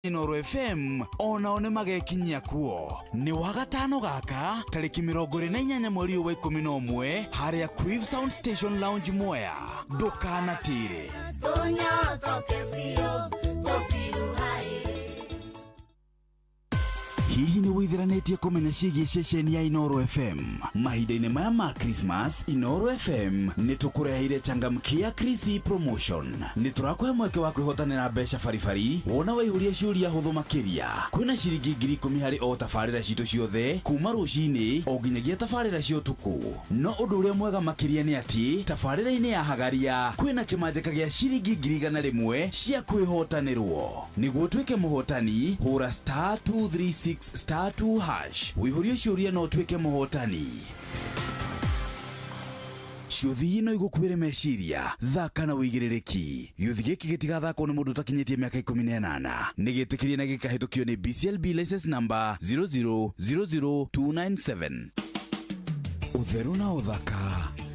Inooro FM onao nĩ magekinyia kuo. Nĩ wagatano gaka tarĩki 28 mweri ũyũ wa 11 harĩa Quiv Sound Station Lounge Mwea. Ndũkanatĩre. Tũnyotoke biũ, tũbiruhaĩ. Hihi nĩ wĩitheranĩtie kũmenya ciĩgiĩ ceceni ya Inooro FM? Mahinda-inĩ maya ma Christmas, Inooro FM nĩ tũkũreheire Changamkia Krisi Promotion. Nĩ tũrakũhe mweke wa kwĩhotanĩra mbeca baribari wona waihũria ciũria hũthũ makĩria. Kwĩna ciringi 10,000 harĩ o tabarĩra citũ ciothe kuma rũcinĩ o nginyagia tabarĩra cia ũtukũ. No ũndũ ũrĩa mwega makĩria nĩ atĩ tabarĩra-inĩ ya Hagaria kwĩna kĩmanjĩka gĩa ciringi 100,000 cia kwĩhotanĩrwo. Nĩguo ũtuĩke mũhotani, hũra star 236 star 2 hash ũihũrie ciũria na ũtuĩke mũhotani. Ciũthi no igũkuĩre meciria, thaka na ũigĩrĩrĩki. Gĩũthi gĩkĩ gĩtigathakwo nĩ mũndũ ũtakinyĩtie mĩaka 18. Nĩ gĩtĩkĩrie na gĩkahĩtũkio nĩ BCLB license number 0000297. Ũtheru na ũthaka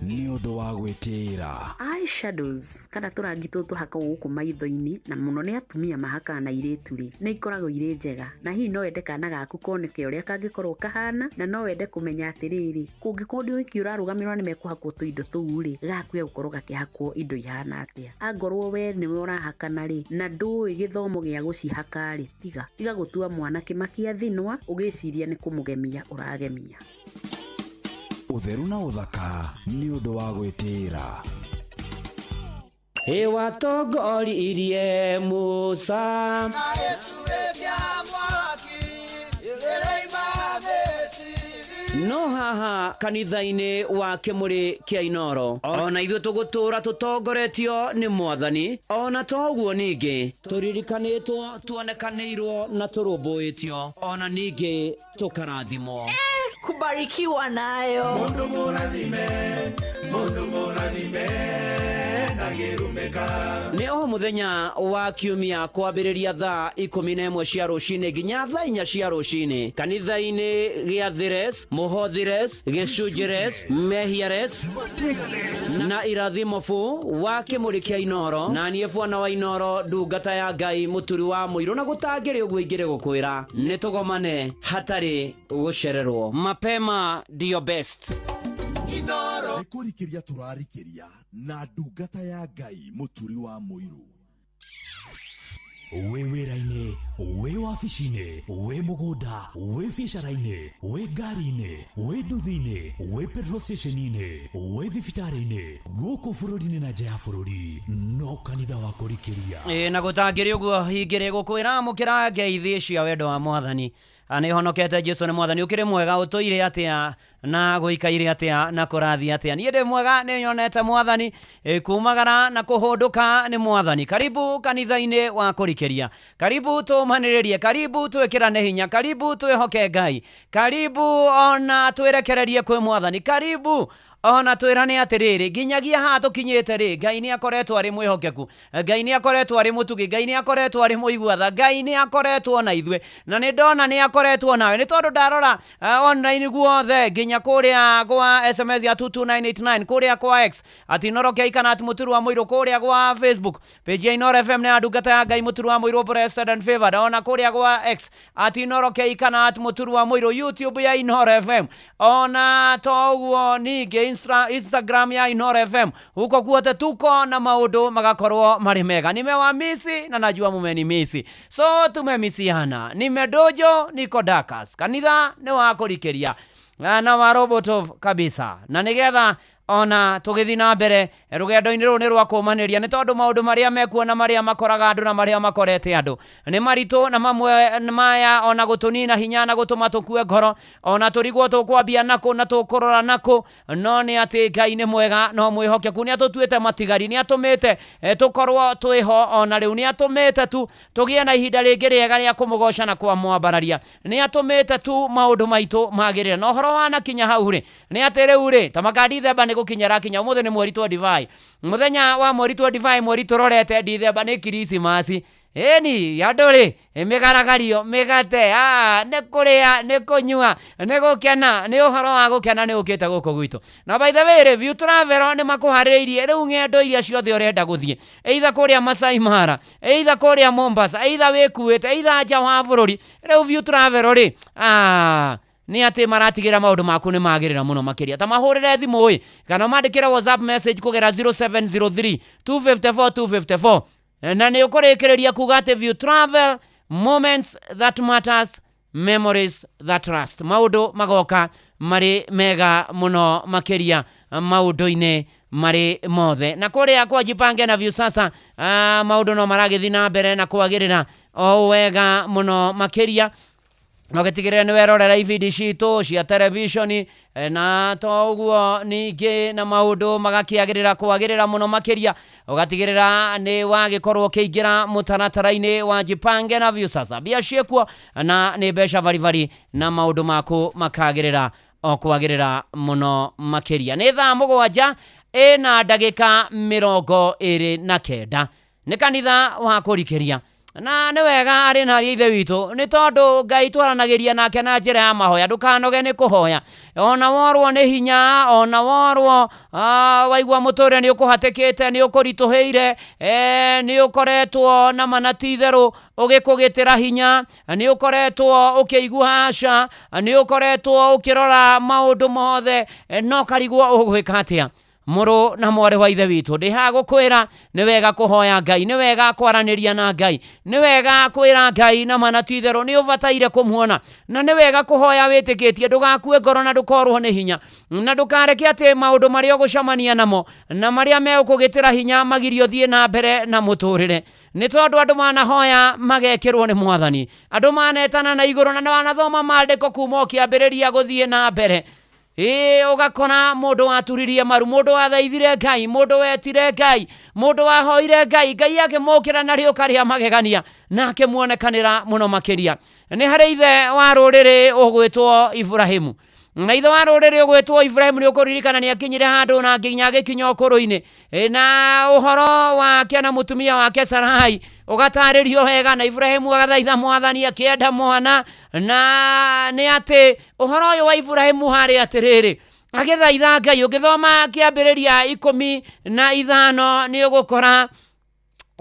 nĩ ũndũ wa gwĩtĩĩra. Eyeshadows kana tũrangi tũtũ tũhakagwo gũkũ maitho-inĩ na mũno nĩ atumia mahakaga na airĩtu rĩ, nĩ ikoragwo irĩ njega na hihi no wende kana gaku koneke ũrĩa kangĩkorwo kahana na no wende kũmenya atĩrĩrĩ, kũngĩkorwo ndĩ ũhiki ũrarũgamĩrĩrwo nĩ mekũhakwo tũindo tũu rĩ, gaku gegũkorwo gakĩhakwo indo ihana atĩa. Angorwo we nĩwe ũrahakana rĩ, na ndũĩ gĩthomo gĩa gũcihaka rĩ, tiga. Tiga gũtua mwana kĩmakia thinwa ũgĩciria nĩ kũmũgemia ũragemia. Ũtheru na ũthaka nĩ ũndũ wa gwĩtĩĩra. Ĩ watongoririe Musa. No haha kanitha-inĩ wa kĩmũrĩ kĩa Inooro ona ithuĩ tũgũtũra tũtongoretio nĩ Mwathani, ona to ũguo ningĩ tũririkanĩtwo, tuonekanĩirwo na tũrũmbũĩtio, ona ningĩ tũkarathimwo. Kubarikiwa nayo. Mundu mũrathime, mundu mũrathime, ndangĩrumĩka. Nĩ o mũthenya wa kiumia kwambĩrĩria thaa 11 cia rũcinĩ nginya thaa 4 cia rũcinĩ kanitha-inĩ gĩa Thires, Mũhothires, Gĩcunjĩres, Mehiares na irathimo bu wa kĩmũrĩ kĩa Inooro na niĩ bwana wa Inooro ndungata ya Ngai mũturi wa mũirũ na gũtangĩrĩ ũguo ingĩrĩ gũkwĩra nĩ tũgomane hatarĩ gũcererwo. Mapema ndio best. Inooro. Nĩ kũrikĩria tũrarikĩria na ndungata ya Ngai mũturi wa mũirũ. Wĩ wĩra-inĩ, wĩ wabici-inĩ, wĩ mũgũnda, wĩ biacara-inĩ, wĩ ngari-inĩ, wĩ nduthi-inĩ, wĩ petrol station-inĩ, wĩ thibitarĩ-inĩ, gũkũ bũrũri-inĩ na nja ya bũrũri, no kanitha wa kũrikĩria. Ĩ na gũtangĩrĩ ũguo ingĩrĩ gũkwĩra amũkĩra ngeithi cia wendo wa Mwathani. Nĩ honokete Jesu nĩ Mwathani. Ũkĩrĩ mwega, ũtũire atĩa na gũikaire atĩa na kũrathiĩ atĩa? Niĩ ndĩ mwega, nĩ nyonete Mwathani, kumagara na kũhũndũka nĩ Mwathani. Karibu kanitha-inĩ wa kũrikĩria, karibu tũmanĩrĩrie, karibu twĩkĩrane hinya, karibu twĩhoke Ngai, karibu ona twĩrekererie kwĩ Mwathani, karibu ona twĩrane atĩrĩrĩ, nginyagia haha tũkinyĩte rĩ, Ngai nĩ akoretwo arĩ mwĩhokeku, Ngai nĩ akoretwo arĩ mũtugi, Ngai nĩ akoretwo arĩ mũigua tha, Ngai nĩ akoretwo na ithuĩ, na nĩ ndona nĩ akoretwo nawe, nĩ tondũ ndarora online guothe nginya kũrĩa gwa SMS ya 22989, kũrĩa kwa X at Inooro K kana at Mũturu wa Mũirũ, kũrĩa gwa Facebook page ya Inooro FM na ya ndungata ya Ngai Mũturu wa Mũirũ blessed and favored, ona kũrĩa gwa X at Inooro K kana at Mũturu wa Mũirũ, YouTube ya Inooro FM, ona to ũguo ningĩ Instagram ya Inooro FM, huko guothe tuko na maũndũ magakorwo marĩ mega. Nimewamisi na najua mumenimisi, so tumemisiana. Nimedojo niko Dakas, kanitha nĩ wa kũrikĩria na wa Robotov kabisa, na nĩgetha ona tũgĩthiĩ na mbere rũgendo-inĩ rũrũ nĩ rwa kũmanĩria, nĩ tondũ maũndũ marĩa mekuo na marĩa makoraga andũ na marĩa makorete andũ nĩ maritũ, na mamwe maya ona gũtũnina hinya na gũtũma tũkue ngoro, ona tũrigwo tũkwambia nakũ na tũkũrora nakũ, no nĩ atĩ Ngai nĩ mwega no mwĩhokeku, nĩ atũtuĩte matigari, nĩ atũmĩte tũkorwo twĩho ona rĩu, nĩ atũmĩte tu tũgĩe na ihinda rĩngĩ rĩega rĩa kũmũgoca na kwamwambararia, nĩ atũmĩte tu maũndũ maitũ magĩrĩre. Na ũhoro wanakinya hau rĩ, nĩ atĩ rĩu rĩ, ta maka Dithemba nĩ gũkinya rakinya, ũmũthĩ nĩ mweri 25, mũthenya wa mweri 25, mweri tũrorete Dithemba nĩ Krismasi. Ĩni andũ rĩ, mĩgaragario, mĩgate, nĩ kũrĩa, nĩ kũnyua, nĩ gũkena, nĩ ũhoro wa gũkena nĩ ũkĩte gũkũ gwitũ. Na by the way rĩ, View Travel nĩ makũharĩrĩirie rĩu ng'endo iria ciothe ũrenda gũthiĩ, either kũrĩa Masai Mara, either kũrĩa Mombasa, either wĩkuĩte, either nja wa bũrũri. Rĩu View Travel rĩ, nĩ atĩ maratigĩra maũndũ maku nĩ magĩrĩra mũno makĩria. Ta mahũrĩre thimũ ĩ, kana ũmandĩkĩre WhatsApp message kũgera 0703 254 254. Na nĩ ũkũrĩkĩrĩria kuga atĩ View Travel, moments that matters, memories that last. Maũndũ magoka marĩ mega mũno makĩria maũndũ-inĩ marĩ mothe. Na kũrĩa kwa Jipange na Viusasa, maũndũ no maragĩthiĩ na mbere na kwagĩrĩra o wega mũno makĩria. No gĩtigĩrĩre nĩ werorera ibindi citũ cia televishoni, na to ũguo ningĩ na maũndũ magakĩagĩrĩra kwagĩrĩra mũno makĩria. Ũgatigĩrĩra nĩ wagĩkorwo ũkĩingĩra mũtaratara-inĩ wa Jipange na Viusasa. Mbia ciĩkuo na nĩ mbeca baribari na maũndũ maku makagĩrĩra o kwagĩrĩra mũno makĩria. Nĩ thaa 7 ĩna ndagĩka 29. Nĩ kanitha wa kũrikĩria. Na nĩ wega arĩ na arĩ ithe witũ, nĩ tondũ Ngai twaranagĩria nake na njĩra ya mahoya. Ndũkanoge nĩ kũhoya, ona worwo nĩ hinya, ona worwo waigua mũtũrĩre nĩ ũkũhatĩkĩte, nĩ ũkũritũhĩire, nĩ ũkoretwo na mana ti itherũ ũgĩkũgĩtĩra hinya, nĩ ũkoretwo ũkĩigua aca, nĩ ũkoretwo ũkĩrora maũndũ mothe, no karigwo ũgwĩka atĩa. Mũrũ na mwarĩ wa ithe witũ, ndĩ haha gũkwĩra nĩ wega kũhoya Ngai, nĩ wega kwaranĩria na Ngai, nĩ wega kwĩra Ngai na mana ti itherũ nĩ ũbataire kũmuona, na nĩ wega kũhoya wĩtĩkĩtie, ndũgakue ngoro na ndũkorwo nĩ hinya, na ndũkareke atĩ maũndũ marĩa ũgũcemania namo na marĩa megũkũgĩtĩra hinya magirie ũthiĩ na mbere na mũtũrĩre. Nĩ tondũ andũ manahoya magekĩrwo nĩ Mwathani, andũ manetana na igũrũ na wanathoma maandĩko kuma ũkĩambĩrĩria gũthiĩ na mbere. Ĩĩ, ũgakora mũndũ waturirie maru, mũndũ wathaithire Ngai, mũndũ wetire Ngai, mũndũ wahoire Ngai, Ngai akĩmũkĩra na rĩũka rĩa magegania na akĩmuonekanĩra mũno makĩria. Nĩ harĩ ithe wa rũrĩrĩ ũgwĩtwo Ibrahimu. Na ithe wa rũrĩrĩ ũgwĩtwo Ibrahimu nĩ ũkũririkana nĩ akinyire handũ na nginya agĩkinya ũkũrũ-inĩ. Na ũhoro wake na mũtumia wake Sarai ũgatarĩrio wega, na Ibrahimu agathaitha Mwathani akĩenda mwana. Na nĩ atĩ ũhoro ũyũ wa Ibrahimu harĩ atĩrĩrĩ, agĩthaitha Ngai. Ũngĩthoma kĩambĩrĩria 15 nĩ ũgũkora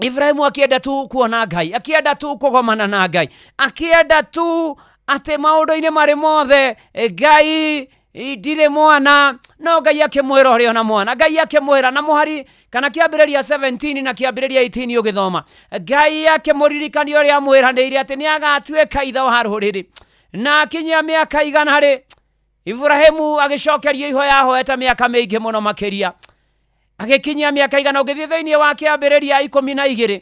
Ibrahimu akĩenda tu kuona Ngai, akĩenda tu kũgomana na Ngai, akĩenda tu atĩ maũndũ-inĩ marĩ mothe Ngai ndirĩ mwana, no Ngai akĩmwĩra ũrĩ ona mwana. Ngai akĩmwĩra na mũhari kana kĩambĩrĩria 17 na kĩambĩrĩria 18 ũgĩthoma, Ngai akĩmũririkania ũrĩa amwĩranĩire atĩ nĩ agatuĩka ithe wa rũrĩrĩ. Na akinyia mĩaka 100 rĩ, Ibrahimu agĩcokerio ihoya ahoete mĩaka mĩingĩ mũno makĩria. Agĩkinyia mĩaka 100. Ũngĩthiĩ thĩinĩ wa kĩambĩrĩria 12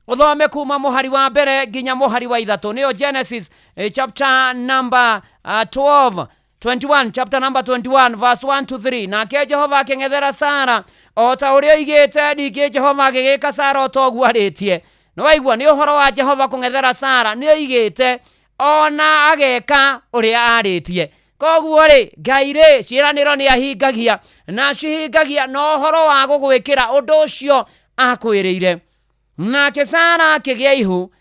ũthome kuma mũhari wa mbere nginya mũhari wa 3, nĩyo Genesis chapter number 12 21, chapter number 21 verse 1 to 3. Nake Jehova akĩng'ethera Sara o ta ũrĩa oigĩte, ningĩ Jehova agĩgĩka Sara o ta ũguo arĩtie. Nĩ waigua nĩ ũhoro wa Jehova kũng'ethera Sara, nĩ oigĩte ona ageka ũrĩa arĩtie. Koguo rĩ, Ngai rĩ, ciĩranĩro nĩ ahingagia, na acihingagia na ũhoro wa gũgwĩkĩra ũndũ ũcio akwĩrĩire. Nake Sara akĩgĩa ihu,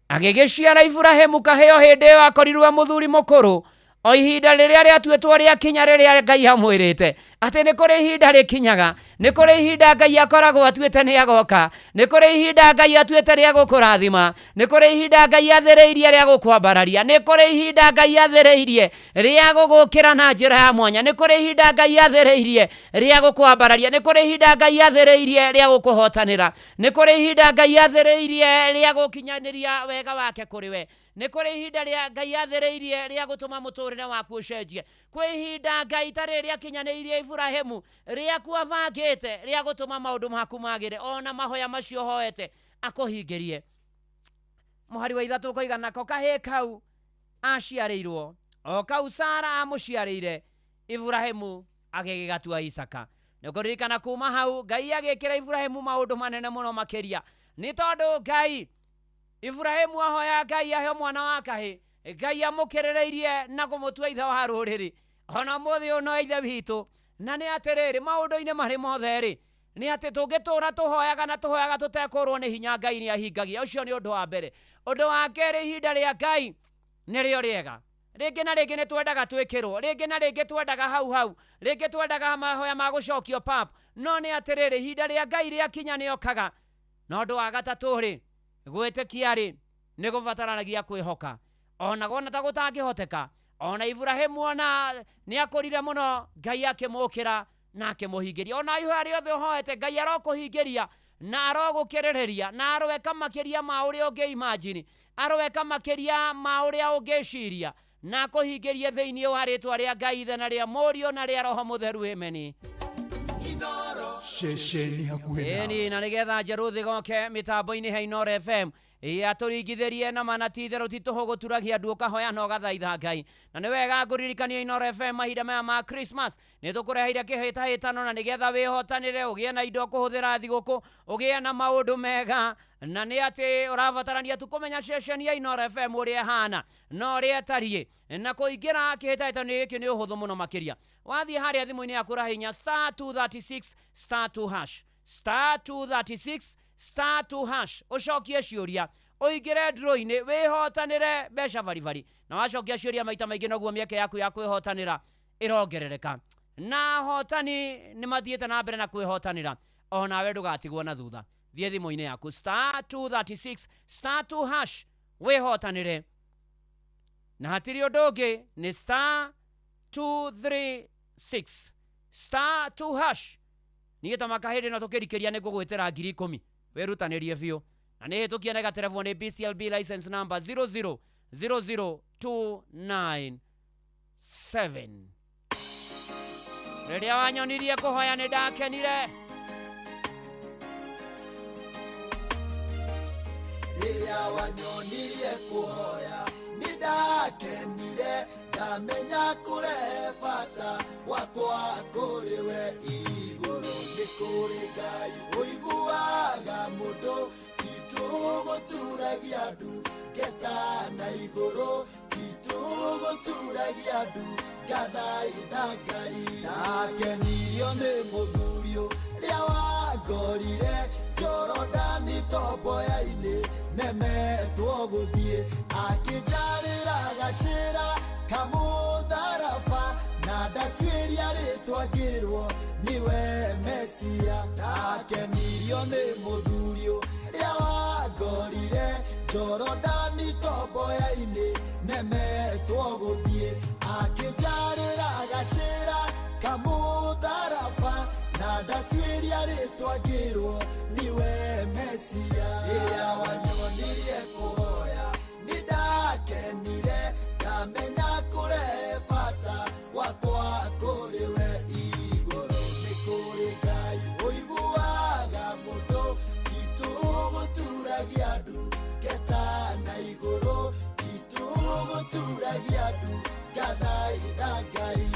agĩgĩciara Ibrahimu kahĩo hĩndĩ ĩyo akorirwo mũthuri mũkũrũ, o ihinda rĩrĩa rĩatuĩtwo rĩakinya rĩrĩa Ngai amwĩrĩte atĩ nĩ kũrĩ ihinda rĩkinyaga, nĩ kũrĩ ihinda Ngai akoragwo atuĩte nĩ agoka, nĩ kũrĩ ihinda Ngai atuĩte rĩa gũkũrathima, nĩ kũrĩ ihinda Ngai athĩrĩirie rĩa gũkwambararia, nĩ kũrĩ ihinda Ngai athĩrĩirie rĩa gũgũkĩra na njĩra ya mwanya, nĩ kũrĩ ihinda Ngai athĩrĩirie rĩa gũkwambararia, nĩ kũrĩ ihinda Ngai athĩrĩirie rĩa gũkũhotanĩra, nĩ kũrĩ ihinda Ngai athĩrĩirie rĩa gũkinyanĩria wega wake kũrĩ we, nĩ kũrĩ ihinda rĩa Ngai athĩrĩirie rĩa gũtũma mũtũrĩre waku ũcenjie. Kwĩ ihinda Ngai ta rĩrĩa akinyanĩirie Ibrahimu rĩaku abangĩte rĩa gũtũma maũndũ maku magĩre, ona mahoya macio hoete akũhingĩrie. Mũhari wa 3 ũkoiga, nako kahĩĩ kau aciarĩirwo o kau Sara amũciarĩire, Ibrahimu agĩgĩgatua Isaka. Nĩ ũkũririkana kuma hau Ngai agĩkĩra Ibrahimu maũndũ manene mũno makĩria, nĩ tondũ Ngai Ibrahimu ahoya Ngai aheo mwana wa kahĩ, Ngai amũkĩrĩrĩirie na kũmũtua ithe wa rũrĩrĩ. Ona ũmũthĩ ũyũ no ithe witũ. Na nĩ atĩrĩrĩ, maũndũ-inĩ marĩ mothe rĩ, Nĩ atĩ tũngĩtũra tũhoyaga na tũhoyaga tũtekũrwo nĩ hinya Ngai nĩ ahingagia. Ũcio nĩ ũndũ wa mbere. Ũndũ wa kerĩ, ihinda rĩa Ngai nĩrĩo rĩega. Rĩngĩ na rĩngĩ nĩ twendaga twĩkĩrwo, rĩngĩ na rĩngĩ twendaga hau hau, rĩngĩ twendaga mahoya ma gũcokio pap, no nĩ atĩrĩrĩ, ihinda rĩa Ngai rĩakinya nĩokaga. Na ũndũ wa gatatũ rĩ, gwĩtĩkia rĩ nĩ gũbataranagia kwĩhoka. Ona wona ta gũtangĩhoteka, ona Iburahĩmu ona nĩ akũrire mũno, Ngai akĩmũkĩra na akĩmũhingĩria. Ona ihoya rĩothe ũhoete, Ngai arokũhingĩria na arogũkĩrĩrĩria na aroeka makĩria ma ũrĩa ũngĩ-imagine, aroeka makĩria ma ũrĩa ũngĩciria, na akũhingĩrie thĩinĩ wa rĩtwa rĩa Ngai Ithe na rĩa Mũriũ na rĩa Roho Mũtheru. Ameni. Ceceni hakuhĩ nawe. Ĩni, na nĩgetha njerũ goke mĩtambo-inĩ he Inooro FM atũringithĩrie na mana ti itherũ ti tũhũ gũturagia ndu ũkahoya na ũgathaitha Ngai. Na nĩ wega ngũririkania Inooro FM mahinda maya ma Christmas nĩ tũkũreheire kĩhĩtahĩtano, na nĩgetha wĩhotanĩre ũgĩe na indo kũhũthĩra thigũkũ, ũgĩe na maũndũ mega. Na nĩ atĩ ũrabatarania tu kũmenya ceceni ya Inooro FM ũrĩa ĩhana na ũrĩa ĩtariĩ, na kũingĩra kĩhĩtahĩtano gĩkĩ nĩ ũhũthũ mũno makĩria. Wathiĩ harĩa thimũ-inĩ yaku ũrahihinya star 236 star 2 hash, star 236 star 2 hash, ũcokie ciũria, ũingĩre draw-inĩ, wĩhotanĩre mbeca baribari. Na wacokia ciũria maita maingĩ noguo mĩeke yaku ya kwĩhotanĩra ĩrongerereka. Na ahotani nĩ mathiĩte na mbere na kwĩhotanĩra, onawe ndũgatigwo na thutha. Thiĩ thimũ-inĩ yaku star 236 star 2 hash wĩhotanĩre. Na hatirĩ ũndũ ũngĩ, nĩ star 236 star 2 hash. Niĩ ta makahĩndĩ no tũkĩrikĩria nĩ ngũgwĩtĩra 10,000, wĩrutanĩrie biũ. Na nĩ hĩtũkie na ĩgaterebwo nĩ BCLB license number 0000297. Rĩrĩa wanyonirie kũhoya nĩ ndakenire. Rĩrĩa wanyonirie kũhoya nĩ ndakenire, ndamenya kũrehe bata wakwa kũrĩ we igũrũ. Nĩ kũrĩ Ngai ũiguaga mũndũ, ti tũgũturagia ndu ngeta na igũrũ, ti tũgũturagia ndu ngathaitha Ngai. Ndakenirio nĩ mũthuri ũrĩa wangorire Jorodani tomboya-inĩ, nemetwo gũthiĩ, akĩnjarĩra gacĩra kamũtharaba, na ndatuĩria rĩtwa ngĩrwo nĩwe Mesia. Ndakenirio nĩ mũthuri ũrĩa wangorire Jorodani tomboya-inĩ, nemetwo gũthiĩ, akĩnjarĩra gacĩra kamũtharaba, na ndatuĩria rĩtwa ngĩrwo nĩwe Mesia. Rĩrĩa wanyonirie kũhoya nĩ ndakenire, ndamenya kũrehe bata wakwa kũrĩ we igũrũ. Nĩ kũrĩ Ngai ũiguaga mũndũ, ti tũgũturagia ndu ngeta na igũrũ, ti tũgũturagia ndu ngathaitha Ngai.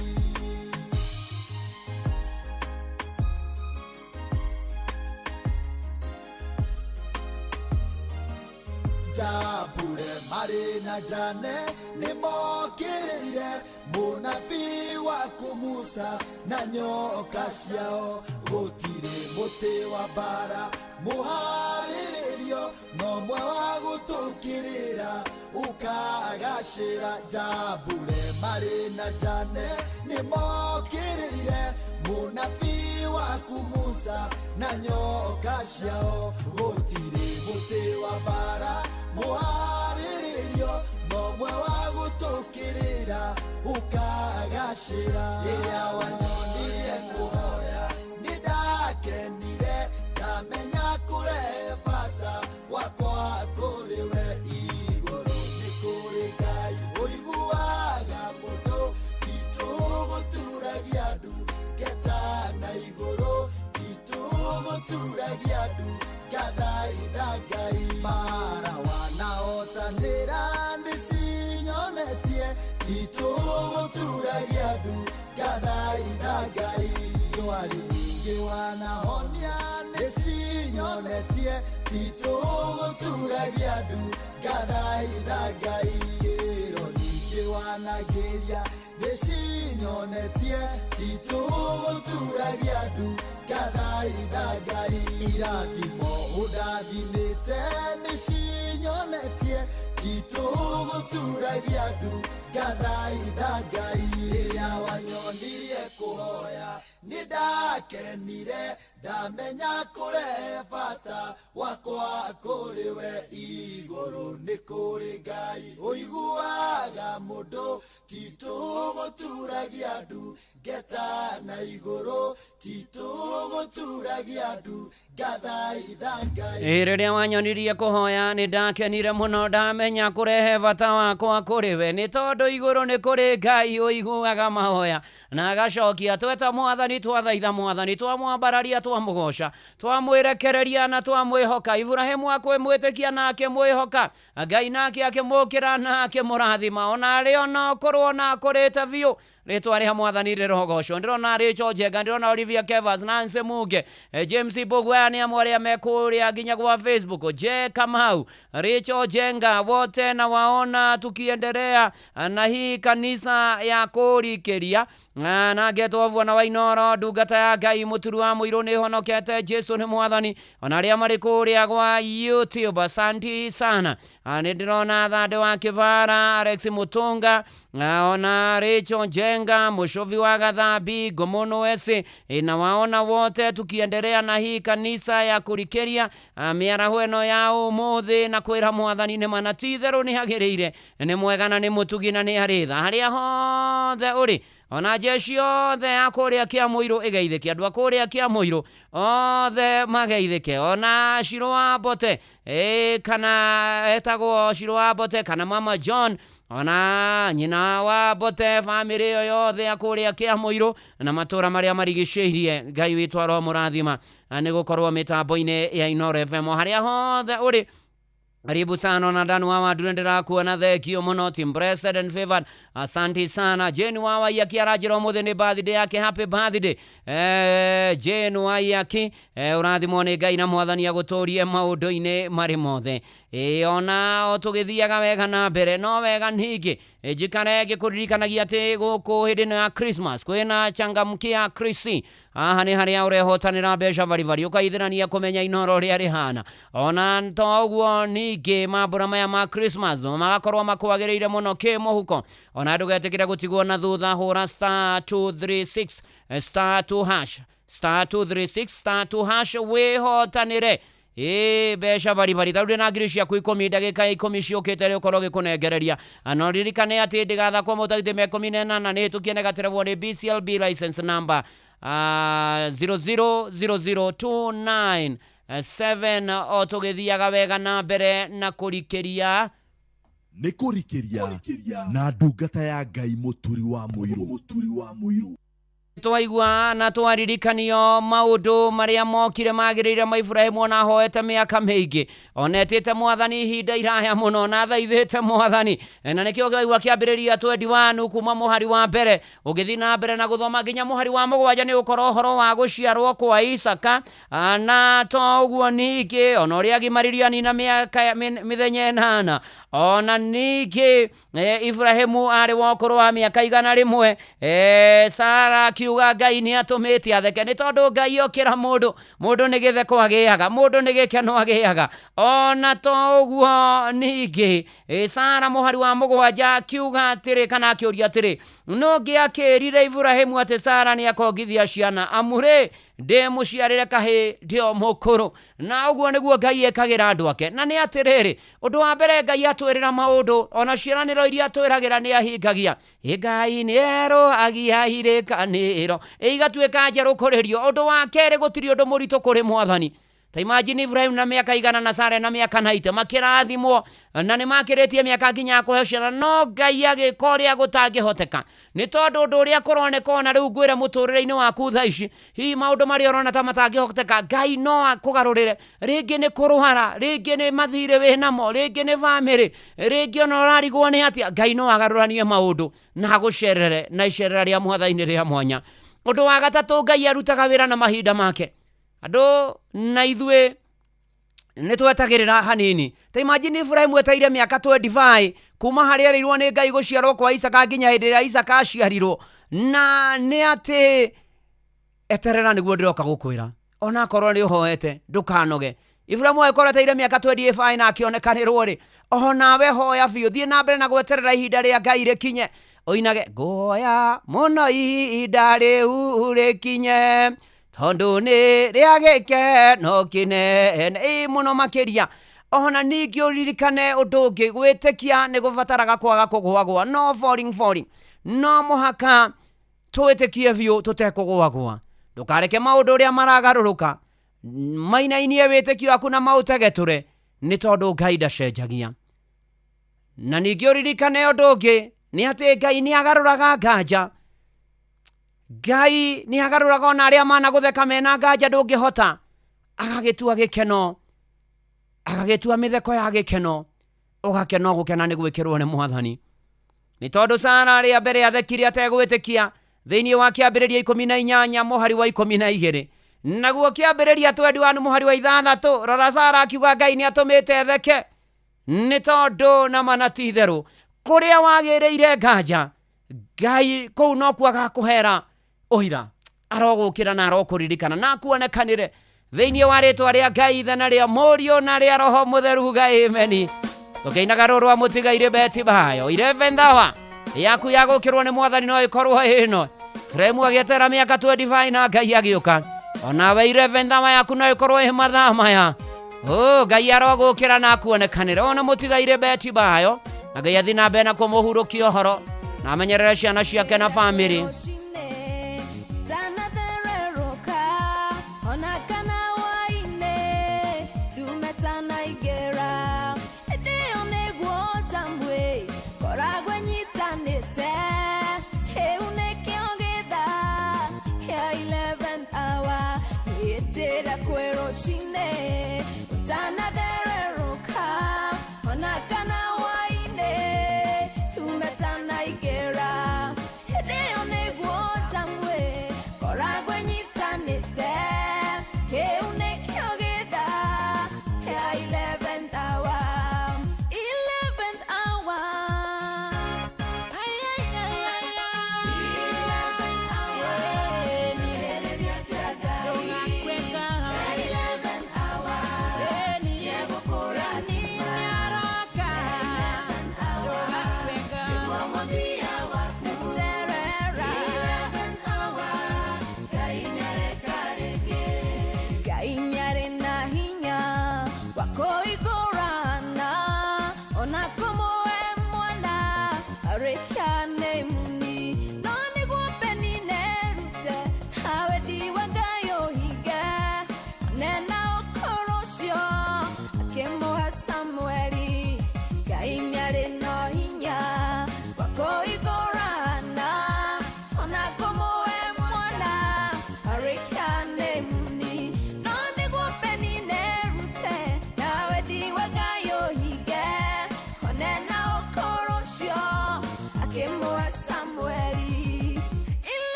Jambure marĩ na Jane nĩ mokĩrĩire mũnabii waku Musa na nyoka ciao. Gũtirĩ mũtĩ wa mbara mũharĩrĩrio, no mwe wa gũtũkĩrĩra ũkagacĩra. Jambure marĩ na Jane nĩ mokĩrĩire mũnabii waku Musa na nyoka ciao. Gũtirĩ mũtĩ wa mbara mũharĩrĩrio, no mwe wa gũtũkĩrĩra ũkagacĩra. Rĩrĩa wanyonirie kũhoya nĩ ndakenire, ndamenya kũrehe bata wakwa kũrĩ we igũrũ. Nĩ kũrĩ Ngai ũiguaga mũndũ, ti tũgũturagia ndu ngeta na igũrũ, ti tũgũturagia ndu ngathaitha Ngai. Mara wanahotanĩra nĩ cinyonetie, ti tũgũturagia ndu ngathaitha Ngai. Ndwari nyingĩ wanahonia nĩ cinyonetie, ti tũgũturagia ndu ngathaitha Ngai. Ĩro nyingĩ wanagĩria Nĩcinyonetie titũgũturagia ndu ngathaitha Ngai. Irathimo ũndathimĩte nĩcinyonetie titũgũturagia ndu ngathaitha Ngai. Rĩrĩa wanyonirie kũhoya nĩndakenire, ndamenya kũrehe bata wakwa kũrĩ we igũrũ. Nĩ kũrĩ Ngai ũiguaga mũndũ, titũgũturagia ndu ngeta na igũrũ, titũgũturagia ndu ngathaitha Ngai. Ĩ, rĩrĩa wanyonirie kũhoya nĩ ndakenire mũno, ndamenya kũrehe bata wakwa kũrĩ we, nĩ tondũ igũrũ nĩ kũrĩ Ngai ũiguaga mahoya na agacokia. Tweta mwathani, twathaitha mwathani, twamwambararia, twamũgoca, twamwĩrekereria na twamwĩhoka. Iburahĩmu akwĩmwĩtĩkia na akĩmwĩhoka Ngai, nake akĩmũkĩra na akĩmũrathima, ona arĩ ona ũkorwo na akũrĩte biũ. Rĩtwa rĩa mwathani rĩrogocwo. Ndĩrona Rachel Njenga, ndĩrona Olivia Kevas, Nancy Muge, James Mbogu, aya nĩ amwe arĩa me kũrĩa nginya gwa Facebook. J Kamau, Rachel Njenga, wote na waona tukiendelea na hii kanisa ya kũrikĩria. Na ngetwo Bwana wa Inoro, ndungata ya Ngai mũturu wa mũirũ, nĩ honokete, Jesu nĩ mwathani. Ona arĩa marĩ kũrĩa gwa YouTube, asanti sana. Nĩ ndĩrona Thande wa Kĩbara, Alex Mutunga, ona Rachel Njenga, Mũcovi wa Gathambi, Ngomono Ese, na waona wote tukiendelea na hii kanisa ya kũrikĩria mĩaraho ĩno ya ũmũthĩ na kwĩra mwathani nĩ mana ti itherũ nĩ agĩrĩire, nĩ mwega na nĩ mũtugi na nĩ arĩ tha harĩa hothe ũrĩ. Ona jeshi yothe ya kũrĩa Kĩamũirũ ĩgeithĩke, andũ a kũrĩa Kĩamũirũ othe mageithĩke, ona Shiro wa Mbote, kana etagwo Shiro wa Mbote kana Mama John, ona nyina wa Mbote, bamĩrĩ ĩyo yothe ya kũrĩa Kĩamũirũ na matũra marĩa marigicĩirie. Ngai witũ aromũrathima nĩ gũkorwo mĩtambo-inĩ ya Inooro FM harĩa hothe ũrĩ. Karibu sana na Danu wa Madure, ndĩrakuona, thekio mũno. Team blessed and favored, asante sana. Jane wa Waiyaki aranjĩra ũmũthĩ nĩ birthday yake, happy birthday Jane Waiyaki, ũrathimwo nĩ Ngai na mwathani agũtũrie maũndũ-inĩ marĩ mothe. Ĩ, ona o tũgĩthiaga wega na mbere, no wega ningĩ njikare ngĩkũririkanagia atĩ gũkũ hĩndĩ ĩno ya Christmas kwĩna changamkia Krisi. Haha nĩ harĩa ũrehotanĩra mbeca baribari, ũkaithĩrania kũmenya Inoro ũrĩa rĩhana. Ona to ũguo, ningĩ mambũra maya ma Christmas magakorwo makwagĩrĩire mũno kĩmũhuko. Ona ndũgetĩkĩre gũtigwo na thutha, hũra *236 *2 hash, *236 *2 hash, wĩhotanĩre ĩ mbeca baribari. Tarĩu ndĩna ngiri ciaku 10, ndagĩka 10 ciũkĩte rĩ ũkorwo ũgĩkũnengereria. No ririkane atĩ ndĩgathakwo mũtagĩte me 18 nĩ hĩtũkie nĩ gaterevwo nĩ BCLB license number 0000297. O tũgĩthiaga wega na mbere na kũrikĩria, nĩ kũrikĩria na ndungata ya Ngai mũturi wa mũirũ, mũturi wa mũirũ. Twaigua na twaririkanio maũndũ marĩa mokire magĩrĩire ma Iburahĩmu, ona ahoete mĩaka mĩingĩ, ona etĩte mwathani ihinda iraya mũno, na athaithĩte mwathani, na nĩkĩo waigua kĩambĩrĩria 21 kuma mũhari wa mbere ũgĩthiĩ na mbere na gũthoma nginya mũhari wa 7, nĩ ũkorwo ũhoro wa gũciarwo kwa Isaka. Na to ũguo ningĩ, ona ũrĩa agimaririo anina mĩaka mĩthenya 8, ona ningĩ Iburahĩmu arĩ wa ũkũrũ wa mĩaka 100, Sara akiuga Ngai nĩ atũmĩte atheke, nĩ tondũ Ngai okĩra mũndũ, mũndũ nĩ gĩtheko agĩaga, mũndũ nĩ gĩkeno agĩaga. Ona to ũguo ningĩ, Sara mũhari wa 7 akiuga atĩrĩ, kana akĩũria atĩrĩ, no ngĩakĩrire Iburahĩmu atĩ Sara nĩ akongithia ciana, amurĩ ndĩ mũciarĩre kahĩ ndĩ o mũkũrũ. Na ũguo nĩguo Ngai ekagĩra andũ ake. Na nĩ atĩrĩrĩ, ũndũ wa mbere, Ngai atwĩrĩra maũndũ, ona ciĩranĩro iria atwĩragĩra nĩ ahingagia. Ĩ Ngai nĩ erũ agia irĩkanĩro, igatuĩka njerũ kũrĩrio. Ũndũ wa kerĩ, gũtirĩ ũndũ mũritũ kũrĩ mwathani. Ta imagine Ibrahim na mĩaka 100 na Sara na mĩaka 90 makĩrathimwo, na nĩ makĩrĩtie mĩaka nginya ya kũheo ciana, no Ngai agĩka ũrĩa gũtangĩhoteka, nĩ tondũ ũndũ ũrĩa kũroneka ona rĩu ngwĩre mũtũrĩre-inĩ waku thaa ici, hihi maũndũ marĩa ũrona ta matangĩhoteka, Ngai no akũgarũrĩre. Rĩngĩ nĩ kũrwara, rĩngĩ nĩ mathirĩ wĩnamo, rĩngĩ nĩ bamĩrĩ, rĩngĩ ona ũrarigwo nĩ atĩa, Ngai no agarũranie maũndũ na agũcerere na icerera rĩa mwathani rĩa mwanya. Ũndũ wa gatatũ, Ngai arutaga wĩra na mahinda make. Andũ na ithuĩ nĩ twetagĩrĩra hanini. Ta imagine Iburahĩmu etereire mĩaka 25 Kuma harĩa erĩirwo nĩ Ngai gũciarwo kwa Isaka nginya hĩndĩ ĩrĩa Isaka aciarirwo. Na nĩ atĩ eterera nĩguo ndĩroka gũkwĩra. Onakorwo nĩ ũhoete ndũkanoge. Ibrahimu agĩkorwo etereire mĩaka 25 na akĩonekanĩrwo rĩ, onawe hoya biũ, thiĩ na mbere na gweterera ihinda rĩa Ngai rĩkinye. Ũinage ngũhoya mũno ihinda rĩu rĩkinye, tondũ nĩ rĩa gĩkeno kĩnene. Ĩ mũno makĩria. Ona ningĩ ũririkane ũndũ ũngĩ, gwĩtĩkia nĩ gũbataraga kwaga kũgũagũa. No falling falling. No mũhaka twĩtĩkie biũ tũtekũgũagũa. Ndũkareke maũndũ ũrĩa maragarũrũka mainainie wĩtĩkio waku na maũtegetũre, nĩ tondũ Ngai ndacenjagia. Na ningĩ ũririkane ũndũ ũngĩ, nĩ atĩ Ngai nĩ agarũraga nganja. Ngai nĩ agarũraga ona arĩa managũtheka mena nganja ndũngĩhota, agagĩtua gĩkeno, agagĩtua mĩtheko ya gĩkeno, ũgakena gũkena nĩ gwĩkĩrwo nĩ Mwathani. Nĩ tondũ Sara rĩa mbere athekire ategwĩtĩkia thĩinĩ wa kĩambĩrĩria 18 mũhari wa 12. Naguo kĩambĩrĩria 21 mũhari wa 6, rora Sara akiuga Ngai nĩ atũmĩte theke, nĩ tondũ na mana ti itherũ kũrĩa wagĩrĩire nganja, Ngai kũu nokuo agakũhera ũira. Arogũkĩra na arokũririkana na akuonekanĩre thĩinĩ wa rĩtwa rĩa Ngai Ithe na rĩa Mũriũ na rĩa Roho Mũtheru. Ngai ameni. Tũkĩinaga rũrũ rwa mũtigairĩ Beti Bayo 11 hour yaku ya gũkĩrwo nĩ Mwathani no ĩkorwo ĩno. Fremu agĩetera mĩaka 25 na Ngai agĩũka. Onawe 11 hour yaku no ĩkorwo ĩ mathaa maya. O Ngai arogũkĩra na akuonekanĩre. Ona mũtigairĩ Beti Bayo, na Ngai athiĩ na mbere na kũmũhurũkia ũhoro na amenyerere ciana ciake na bamĩrĩ.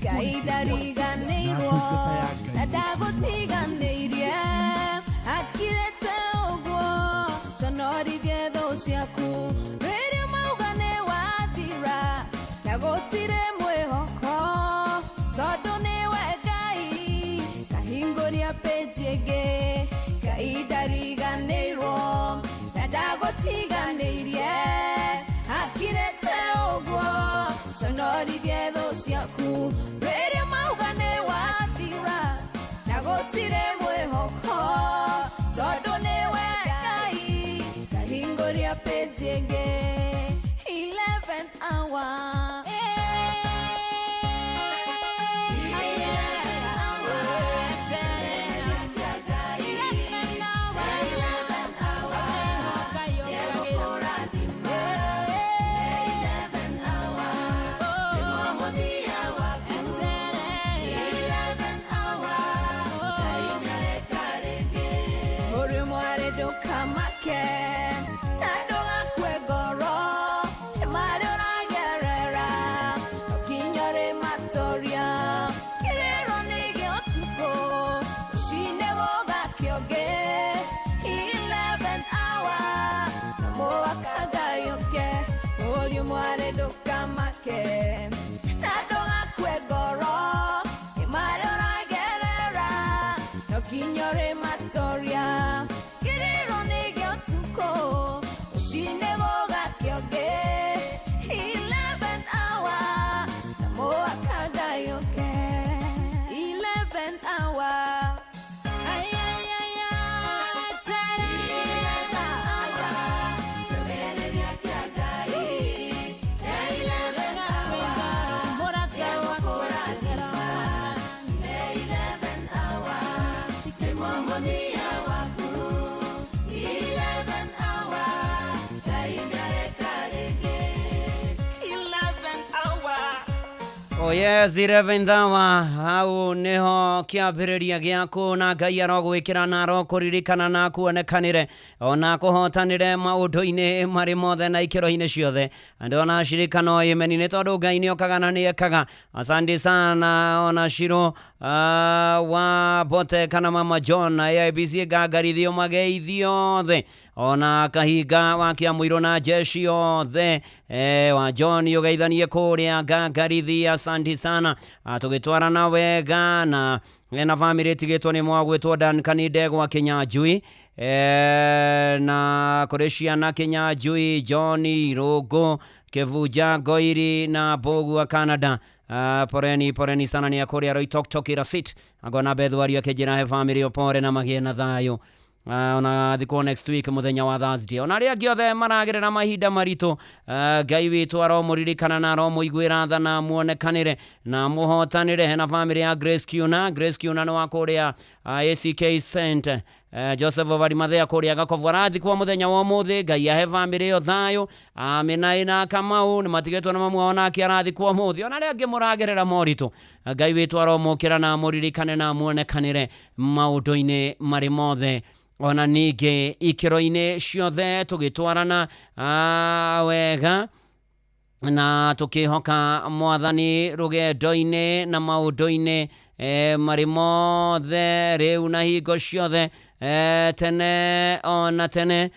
Ngai ndariganĩirwo na ndagũtiganĩirie, akirĩte ũguo conorithie thũ ciaku. Rĩrĩa mauga nĩ wathira na gũtirĩ mwĩhoko, tondũ nĩwe Ngai kahingũria page ĩngĩ. Ngai ndariganĩirwo na ndagũtiganĩirie, akirĩte ũguo conorithie thũ ciaku. Rĩrĩa mauga nĩ wathira na gũtirĩ mwĩhoko, tondũ nĩwe Ngai kahingũria page ĩngĩ. 11th hour. Oh yes, 11th hour hau niho kĩambĩrĩria gĩaku na Ngai arogwĩkĩra na arokũririkana na akuonekanĩre ona kũhotanĩre maũndũ-inĩ marĩ mothe na ikĩro-inĩ ciothe andũ ona shirikano imeni nĩ tondũ Ngai nĩokaga na nĩekaga. Asante sana ona Shiro wa Bote kana Mama John AIBC ngagarithio mageithio othe ona Kahinga wa Kĩamũirũ na jeshi othe wa John ũgeithanie kũrĩa ngangarithi. Asante sana tũgĩtwarana wega na na family tigĩtwo nĩ mwagwĩtwo Duncan Ndegwa Kĩnyanjui na kũrĩ ciana Kĩnyanjui John Rũngũ Kĩbunja Ngoiri na Mbũgua Canada. Poreni poreni sana ni akũrĩa Roitoktok Irasit agona Bethwario akĩnjĩra he family opore na magĩe na thayũ. Ona thikwo next week muthenya wa Thursday ona arĩa angĩ othe maragerera mahinda maritũ Ngai witũ aromũririkana na aromũiguĩra tha na muonekanĩre na mũhotanĩre. Hena family ya Grace Kiuna. Grace Kiuna nĩ wa kũrĩa ACK Saint Joseph of Arimathea kũrĩa Gakovu arathikwo mũthenya wa ũmũthĩ. Ngai ahe family ĩyo thayũ. Amina na Kamau nĩ matigĩtwo na mamu wao nake arathikwo ũmũthĩ. Ona arĩa angĩ mũragerera moritũ Ngai witũ aromũkĩra na mũririkane na muonekanĩre maũndũ-inĩ marĩ mothe ona ningĩ ikĩro-inĩ ciothe tũgĩtwarana wega na tũkĩhoka mwathani rũgendo-inĩ na maũndũ-inĩ marĩ mothe rĩu na hingo ciothe tene ona tene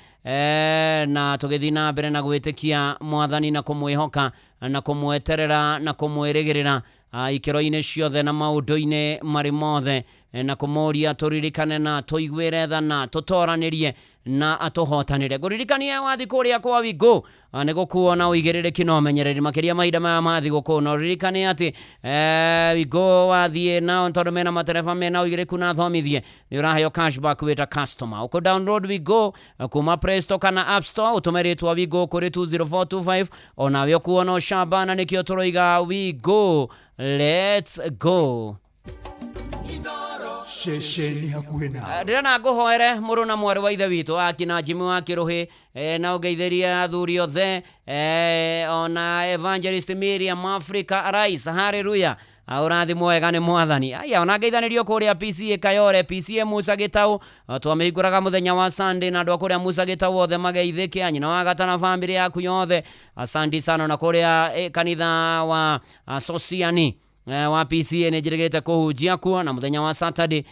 na tũgĩthiĩ na mbere na gwĩtĩkia mwathani na kũmwĩhoka na kũmweterera na kũmwĩrĩgĩrĩra ikĩro-inĩ ciothe na maũndũ-inĩ marĩ mothe na kũmũria tũririkane na tũiguĩre tha na tũtoranĩrie na atũhotanĩre. Ngũririkanie wathi kũrĩa kwa Wingo nĩ gũkuo na ũigĩrĩrĩki na ũmenyereri makĩria mahinda maya ma thigũkũ na ũririkane atĩ Wingo wathiĩ nao tondũ mena matereba mena ũigĩrĩku na thomithie nĩ ũraheo cashback wĩta customer. Ũkũ download Wingo kuma Play Store kana App Store ũtũme rĩtwa Wingo kũrĩ 20425 onawe ũkuo na ũcamba na nĩkĩo tũroiga Wingo let's go. Ceceni hakuhĩ nawe ndĩrona ngũhoere mũrũ na mwarĩ wa ithe witũ akina Jimmy wa Kĩrũhĩ na ũngeithĩrie athuri othe ona Evangelist Miriam Africa Arise haleluya ũrathimwo wega nĩ mwathani. Aya ona ngeithanĩrio kũrĩa PCA Kayore PCA Musa Gĩtaũ twamĩhingũraga mũthenya wa Sunday na andũ a kũrĩa Musa Gĩtaũ othe mageithĩke anyina wa Gatana family yaku yothe asante sana na kũrĩa kanitha wa Sosiani wa PCA nĩ njĩrĩgĩte kũhunjia kuo na mũthenya wa Saturday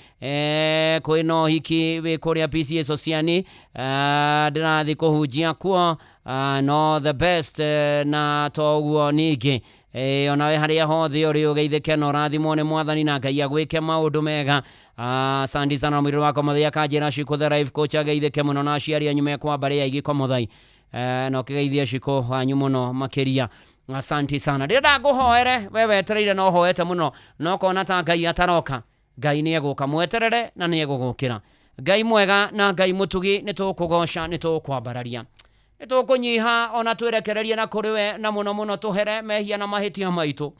kwĩna ũhiki wĩ kũrĩa PCA Sosiani ndĩrathiĩ kũhunjia kuo no the best na toguo ningĩ onawe harĩa hothe ũrĩ ũgeithĩke na ũrathimwo nĩ mwathani na Ngai agwĩke maũndũ mega. Asante sana mwĩrĩ wakwa mũthia kanjĩra Shiko the life coach ageithĩke mũno na aciari anyu mekwa mbarĩ ya igĩko mũthai na ũkĩgeithie Shiko wanyu mũno makĩria. Asante sana. Ndĩrenda ngũhoere we wetereire na ũhoete mũno na ũkona ta Ngai ataroka. Ngai nĩ egũka mweterere na nĩ egũgũkĩra. Ngai mwega na Ngai mũtugi nĩ tũkũgoca nĩ tũkwambararia. Nĩ Nĩ tũkũnyiha ona twĩrekererie na kũrĩ we na mũno mũno tũhere mehia na mahĩtia maitũ.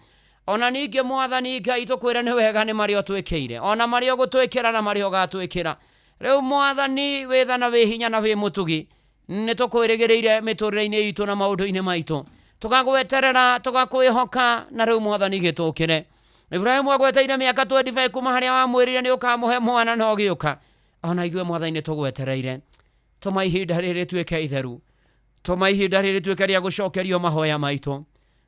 Ona ningĩ mwathani Ngai tũkwĩre nĩ wega nĩ marĩa ũtwĩkĩire, ona marĩa ũgũtwĩkĩra na marĩa ũgatwĩkĩra. Rĩu mwathani wĩ tha na wĩ hinya na wĩ mũtugi, nĩ tũkwĩrĩgĩrĩire mĩtũrĩre-inĩ itũ na maũndũ-inĩ maitũ, tũgagweterera, tũgakwĩhoka, na rĩu mwathani gĩtũkĩre. Ibrahimu agweteire mĩaka 25 kuma harĩa wamwĩrire nĩ ũkamũhe mwana na ũgĩũka. Ona ithuĩ mwathani nĩ tũgwetereire. Tũma ihinda rĩrĩ rĩtuĩke itheru, tũma ihinda rĩrĩ rĩtuĩke rĩa gũcokerio mahoya maitũ.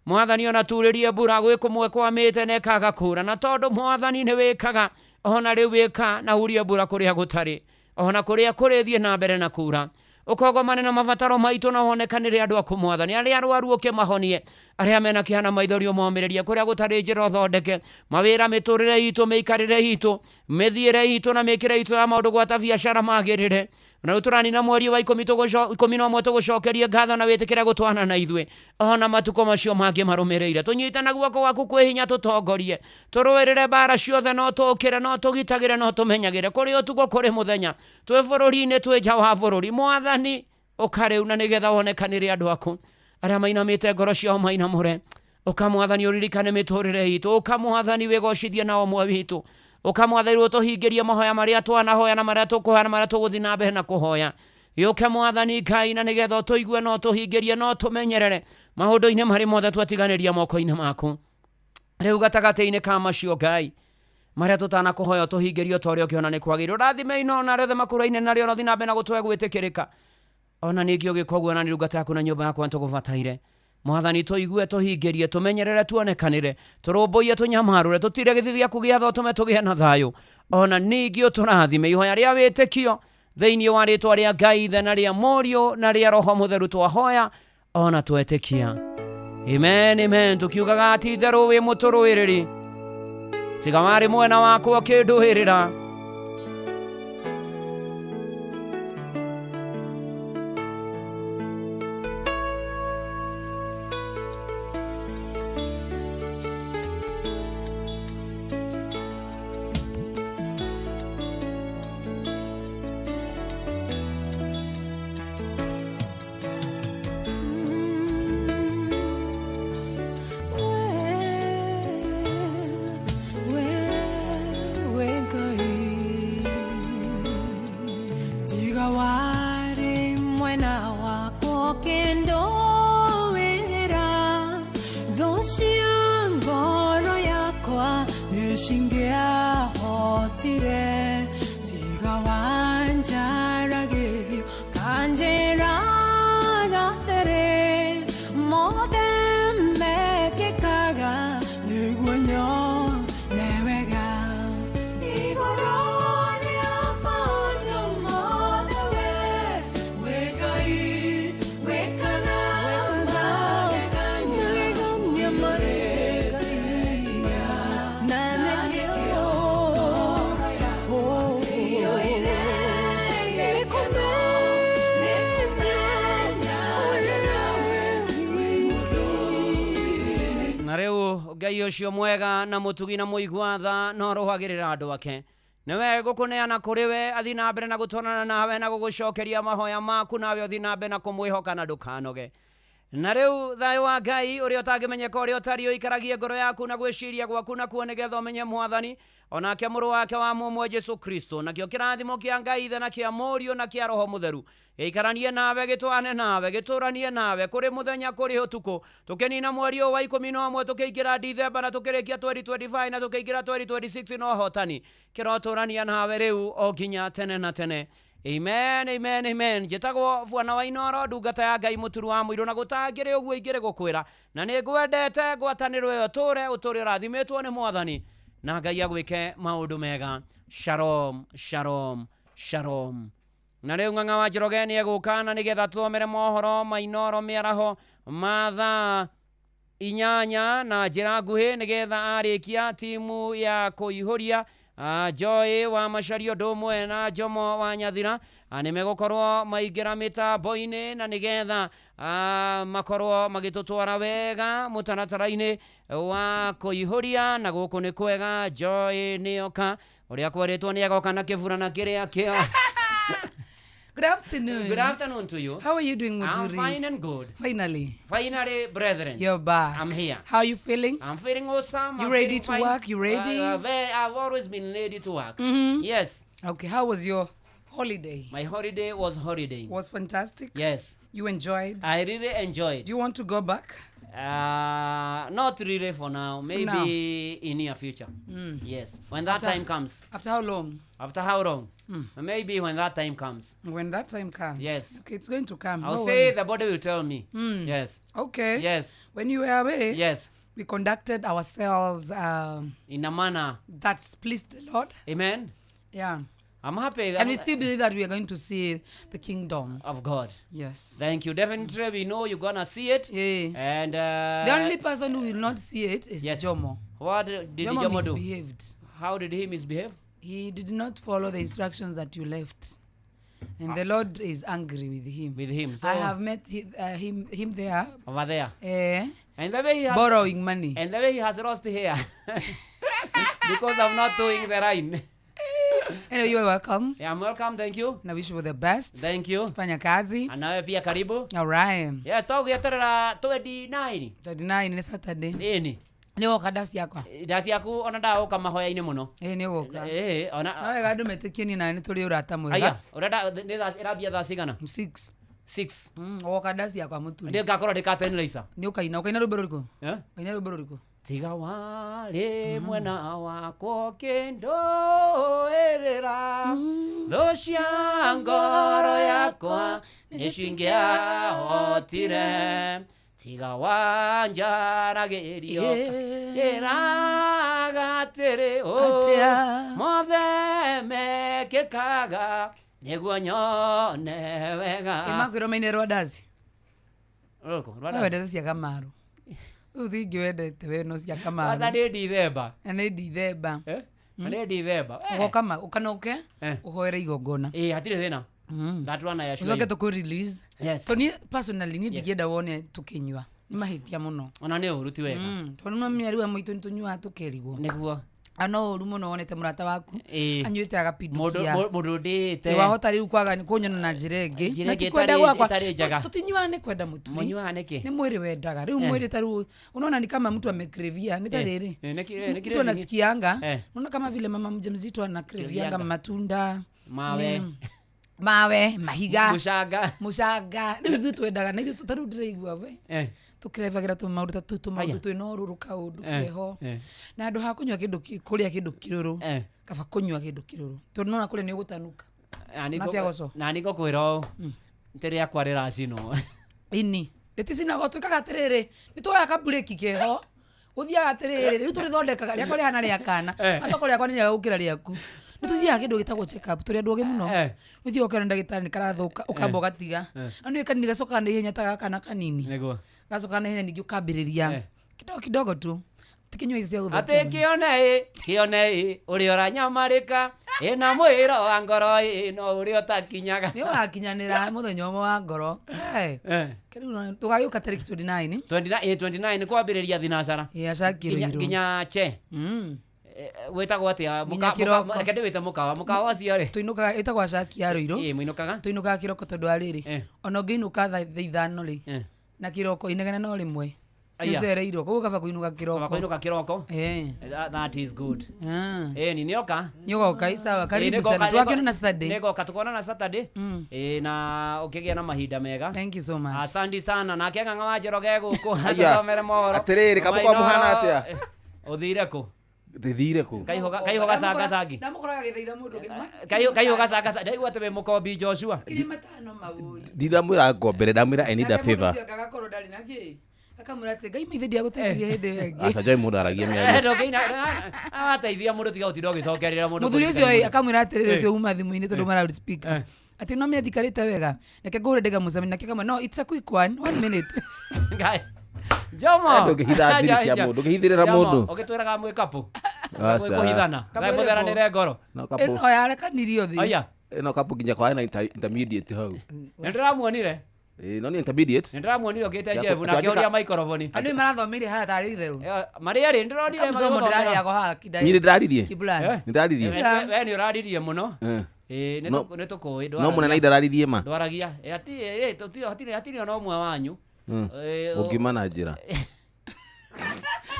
Mwathani ona turĩrie mbura gwĩ kũmwe kwamĩte na ĩkaga kura, na tondũ mwathani nĩ wĩkaga, ona rĩu wĩka na urie mbura kũrĩa gũtarĩ, ona kũrĩa kũrĩ thiĩ na mbere na kura. Ũkogomane na mabataro maitũ na wonekanĩre andũ aku mwathani, arĩa arwaru ũkĩmahonie, arĩa mena kĩeha na maithori ũmomĩrĩrie, kũrĩa gũtarĩ njĩra ũthondeke mawĩra, mĩtũrĩre itũ, mĩikarĩre itũ, mĩthiĩre itũ na mĩkĩre itũ ya maũndũ gwata biacara magĩrĩre. Na rĩu tũranina mweri wa 11 tũgũcokerie ngatho na wĩtĩkĩre gũtwana na ithuĩ ona matukũ macio mangĩ marũmĩrĩire. Tũnyite na guoko gwaku kwĩ hinya, tũtongorie, tũrũĩrĩre mbara ciothe, no tũũkĩre, no tũgitagĩre, no tũmenyagĩre, kũrĩ ũtukũ kũrĩ mũthenya, twĩ bũrũri-inĩ twĩ nja wa bũrũri. Mwathani ũka rĩu na nĩgetha wonekanĩre andũ aku arĩa mainamĩte ngoro ciao mainamũre. Ũka mwathani ũririkane mĩtũrĩre itũ, ũka mwathani wĩgocithie na ũmwe witũ, ũka mwathani ũtũhingĩrie mahoya marĩa twanahoya na marĩa tũkũhoya na marĩa tũgũthiĩ na mbere na kũhoya. Gĩũke mwathani Ngai na nĩgetha ũtũigue na ũtũhingĩrie na ũtũmenyerere maũndũ-inĩ marĩ mothe twatiganĩria moko-inĩ maku. Rĩu gatagatĩ-inĩ ka macio Ngai marĩa tũtanakũhoya ũtũhingĩrie ta ũrĩa ũkĩona nĩ kwagĩrĩire, ũrathime ino na arĩa othe makũraine na arĩa ũrathiĩ na mbere na gũtũhe gwĩtĩkĩrĩka. Ona ningĩ ũgĩka ũguo na nĩ ndungata yaku na nyũmba yakwa nĩtũgũbataire. Mwathani tũigue, tũhingĩrie, tũmenyerere, tuonekanĩre, tũrũmbũiye, tũnyamarũre, tũtire gĩthithi gĩaku gĩa tha, ũtũme tũgĩe na thayũ. Ona ningĩ ũtũrathime ihoya rĩa wĩtĩkio thĩinĩ wa rĩtwa rĩa Ngai Ithe na rĩa Mũriũ na rĩa Roho Mũtheru twahoya ona twetĩkia. Amen, amen. Tukiugaga atĩ itherũ wĩ mũtũrũĩrĩri, tiga warĩ mwena wakwa ũkĩndũĩrĩra. Ngai ũcio mwega na mũtugi na mũigua tha no rũhagĩrĩra andũ ake, nĩwe gũkũneana kũrĩ we athiĩ na mbere na gũtwarana nawe na gũgũcokeria mahoya maku, nawe ũthiĩ na mbere na kũmwĩhoka na ndũkanoge. Na rĩu thayũ wa Ngai ũrĩa ũtangĩmenyeka ũrĩa ũtariĩ ũikaragie ngoro yaku na gwĩciria gwaku nakuo nĩgetha ũmenye mwathani onake mũrũ wake wa mũmwe Jesu Kristo, nakĩo kĩrathimo kĩa Ngai Ithe na kĩa Mũriũ na kĩa Roho Mũtheru gĩikaranie nawe, gĩtwane nawe, gĩtũranie nawe kũrĩ mũthenya kũrĩ ũtukũ, tũkĩnina mweri ũyũ wa 11 tũkĩingĩra Dithemba na tũkĩrĩkia 2025 na tũkĩingĩra 2026 na ũhotani. Kĩrotũrania nawe rĩu o nginya tene na tene. Amen, amen, amen. Njĩtagwo Bwana wa Inooro, ndungata ya Ngai mũturu wa mũirũ, na gũtangĩrĩ ũguo ingĩrĩ gũkwĩra na nĩ ngwendete ngwatanĩro ĩyo tũre ũtũre ũrathimĩtwo nĩ mwathani na Ngai agwĩke maũndũ mega. Shalom, shalom, shalom. Na rĩu Ng'ang'a wa Njoroge nĩ egũka na nĩgetha tũthomere mohoro ma Inooro mĩaraho ma thaa 8 na njĩra nguhĩ, nĩgetha arĩkia timu ya kũihũria Joy wa Macharia ũndũ ũmwe na Jomo wa Nyathira nĩ megũkorwo maingĩra mĩtambo-inĩ na nĩgetha makorwo magĩtũtwara wega mũtaratara-inĩ wa kũihũria. Na gũkũ nĩ kwega, Joy nĩoka ũrĩa kwerĩtwo nĩ agoka na kĩburana kĩrĩa kĩa Good afternoon. Good afternoon to you. How are you doing, I'm Muturi? fine and good. Finally. Finally, brethren. You're back. I'm here. How are you feeling? I'm feeling awesome. You I'm ready feeling to fine. work? You ready? I've always been ready to work. Mm-hmm. Yes. Okay. How was your holiday? My holiday was holiday. Was fantastic? Yes. You enjoyed? I really enjoyed. Do you want to go back? Not really for now. Maybe now. In near future. Mm. Yes. When that After, time comes. After how long? After how long? Maybe when that time comes. When that time comes. Yes. Okay, it's going to come. I'll Don't say worry. the body will tell me. Mm. Yes. Okay. Yes. When you were away, Yes. we conducted ourselves in a manner that pleased the Lord. Amen. Yeah. I'm happy. And we still believe that we are going to see the kingdom of God. Yes. Thank you. Definitely, we know you're gonna see it. Yeah. And the only person who will not see it is yes. Jomo. What did Jomo Jomo do? misbehaved. How did he misbehave? He did not follow the instructions that you left. And the Lord is angry with him. With him. So I have met him there. Over there. And the way he has, borrowing money. And the way he has lost hair. Because I'm not doing the line. Anyway, you are welcome. Yeah, I'm welcome, thank you. And I wish you the best. Thank you. Fanya kazi. And nawe pia karibu. All right. Yeah, so gweterera 29. 29 ni Saturday. Nini? Nĩ woka ndaci yakwa. Ndaci yaku ona ndaũka mahoya-inĩ mũno. Ĩĩ nĩ woka. Ĩĩ ona. No wega andũ metĩkie niĩ nawe nĩ tũrĩ ũrata mwega. Aya, ũrenda nĩ thaa ĩrambia thaa cigana? 6. 6. Woka ndaci yakwa mũturi. Nĩ ngakorwo ndĩ curtain raiser. Nĩ ũkaina, ũkaina rwĩmbo rũrĩkũ? Eh? Ũkaina rwĩmbo rũrĩkũ? Tiga warĩ mwena wakwa ũkĩndũĩrĩra thũ cia ngoro yakwa nĩcingĩahotire tiga wanjaragĩrio njĩraga atĩrĩ mothe mekĩkaga nĩguo nyone wega. Ĩmakwĩrwo maine rwa ndaci. Rũrĩkũ? Rwa We ndaci? wendete cia Kamaru. Rĩu thingĩ wendete we no cia Kamaru. Kwanza nĩ Ndithemba. Na nĩ Ndithemba. Na nĩ Ndithemba. Ũgoka ũkanoke ũhoere igongona. Ĩĩ hatirĩ thĩna. Ndatwana ya Ũcoke tũkũ release. Yes. To niĩ personally niĩ ndingĩenda wone tũkĩnyua. Nĩ mahĩtia mũno. Ona nĩ ũru ti wega. Tondũ no mĩario ya mũitũ nĩ tũnyuaga tũkerigwo. Nĩguo. No ũru mũno wonete mũrata waku anyuĩte agapindukia. Mũndũ ndĩĩte. Wahota rĩu kwaga kũnyona na njĩra ĩngĩ. Njĩra Na ĩngĩ ti kwenda gwakwa. ĩtarĩ njega. Tũtinyuaga nĩ kwenda mũturi. Mũnyuaga nĩkĩ? Nĩ mwĩrĩ wendaga. Rĩu mwĩrĩ ta rĩu unaona ni kama mtu amekrevia ni ta rĩrĩ. Mtu anasikianga. Unaona kama vile mama mjamzito anakrevianga matunda. Mawe. Mawe, mahiga. Mũcanga. Mũcanga. Rĩu ithuĩ twendaga na ithuĩ ta rĩu ndĩraigua we. Tũkirebagira tũmaũndũ ta tũu tũmaũndũ twĩna ũrũrũ kaũndũ keho. Na handũ ha kũnyua kĩndũ kũrĩa kĩndũ kĩrũrũ kaba kũnyua kĩndũ kĩrũrũ tondũ nona kũrĩa nĩ ũgũtanuka. Na nĩ ngũkwĩra ũũ nĩ rĩakwa rĩracinwo. Ĩni rĩticinagwo twĩkaga atĩrĩrĩ nĩ tuoyaga kaburĩki keho gũthiaga atĩrĩrĩ rĩu tũrĩthondekaga rĩakwa rĩhana rĩa kana atoko rĩakwa nĩ rĩega gũkĩra rĩaku. Nĩ tũthiaga kĩndũ gĩtagwo check up tũrĩ andũ ogĩ mũno. Ũthiaga ũkera ndagĩtarĩ nĩ karathũka ũkamba ũgatiga. Na nĩ kanini gacokaga na ihenya ta gaka kanini. Nĩguo. Gacokaga na ihenya ningĩ ũkambĩrĩria kidogo kidogo tu. Tikinyua ici cia gũthũkia. Atĩ kĩone ĩ kĩone ĩ ũrĩa ũranyamarĩka ĩna mwĩro wa ngoro ĩ no ũrĩa ũtakinyaga. Nĩ ũgakinyanĩra mũthenya ũmwe wa ngoro. Rĩu tũgagĩũka tarĩki 29. 29 kwambĩrĩria thinacara. Ĩ acaki Ruiru. Nginya che. Wĩtagwo atĩa? Reke ndĩwĩte mũkawa. Mũkawa ũcio rĩ? Tũinũkaga ĩtagwo acaki ya Ruiru. Ĩ mũinũkaga? Tũinũkaga kĩroko tondũ wa rĩrĩ. Ona ũngĩinũka thaa 5 rĩ. Na kĩroko inegene no rĩmwe. Nĩũcereirwo koguo kaba kũinũka kĩroko. Kaba kũinũka kĩroko. That is good. Ĩ ni nĩoka? Nĩũgoka sawa karibu sana. Twakĩonana Saturday. Nĩgoka tukonana Saturday. Ĩ na ũkĩgĩa na mahinda mega. Thank you so much. Asante sana. Nake Ng'ang'a wa Njoroge gũkũ athomere mohoro. Atĩrĩrĩ kamũkwa mũhana atĩa? Ũthire kũ? Ndĩthire kũ? Kaihu gacangacangi. Ndamũkoraga gĩthaitha mũndũ Kaihu gacangacangi. Ndaigua atĩ wĩ mũkombi Joshua. Ngiri matano mawũi. Ndinamwĩra ngombere ndamwĩra I need a favor. Nake mũndũ ũcio agakorwo ndarĩ na kĩ. Akamwĩra atĩ Ngai maithe ndiagũteithirie hĩndĩ ĩyo ĩngĩ. Aca Joy mũndũ aragia mĩario. Ndũngĩina awateithia mũndũ tiga gũtinda ũgĩcokerera mũndũ. Mũthuri ũcio akamwĩra atĩrĩrĩ ũcio uma thimũ-inĩ tondũ mara loudspeaker. Atĩ no mĩathikarĩte wega. Reke ngũhũre ndĩgamũcemania nake akamwĩra no it's a quick one, 1 minute. Ngai. Jomo. Ndũngĩhitha thiri cia mũndũ, ndũngĩhithĩrĩra mũndũ. Ũgĩtwĩraga mwĩ kapũ. Aca. Kũhithana. Mũtheranĩre ngoro. Ĩno yarekanirio thĩ. Aya. Ĩno kapũ nginya kwa na intermediate hau. Nĩ ndĩramuonire. Ĩĩ no nĩ intermediate. Nĩ ndĩramuonire ũkĩte Jebu na akĩũria microphone. Andũ marathomeire haha tarĩ itherũ. Marĩa rĩ ndĩronire magĩthomera. Ndĩraheagwo haha Niĩ nĩ ndĩraririe. Nĩ ndĩraririe. We nĩ ũraririe mũno. Ĩĩ No- nĩ tũkũĩ. No mũnene indararirie ma. Ndwaragia. Ĩ, hatirĩ ona ũmwe wanyu. Ũngiuma na njĩra.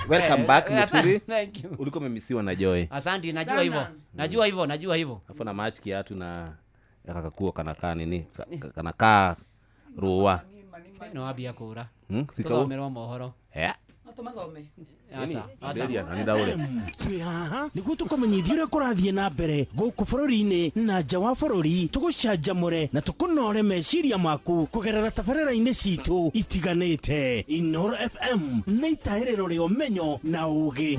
Welcome back, Muturi. Thank you. Ulikuwa umemisiwa na Joy. Asante, najua hivyo. Najua hivyo, najua hivyo. Alafu na match kiatu na kakakuo kanakaa nini? Kanakaa rũa. No wambia kũra. Sikau. Tũthomerwo mohoro. Yeah. No tũmathome. Aca, aca. Nderia, na nĩndaũre. Twĩ haha nĩguo tũkũmenyithia ũrĩa kũrathiĩ na mbere gũkũ bũrũri-inĩ na nja wa bũrũri, tũgũcanjamũre na tũkũnore meciria maku kũgerera tabarĩra-inĩ citũ itiganĩte. Inoro FM nĩ itahĩrĩro rĩa ũmenyo na ũgĩ.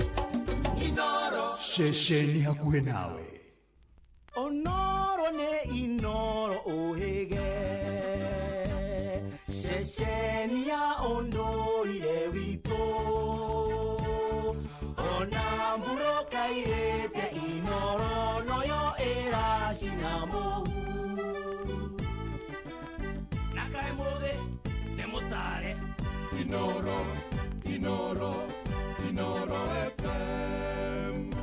Ceceni hakuhĩ nawe. Onoro nĩ Inoro ũhĩge, ceceni ya ũndũire witũ, ona mbura kairĩte Inoro noyo ĩracina mũhu. Na kaĩ mũthĩ nĩ mũtare. Inoro, Inoro, Inoro FM.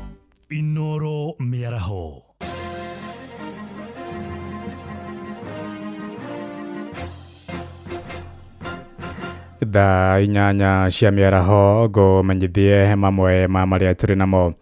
Inoro mĩaraho. Thaa 8 cia mĩaraho ngũmenyithie mamwe ma marĩa tũrĩ namo.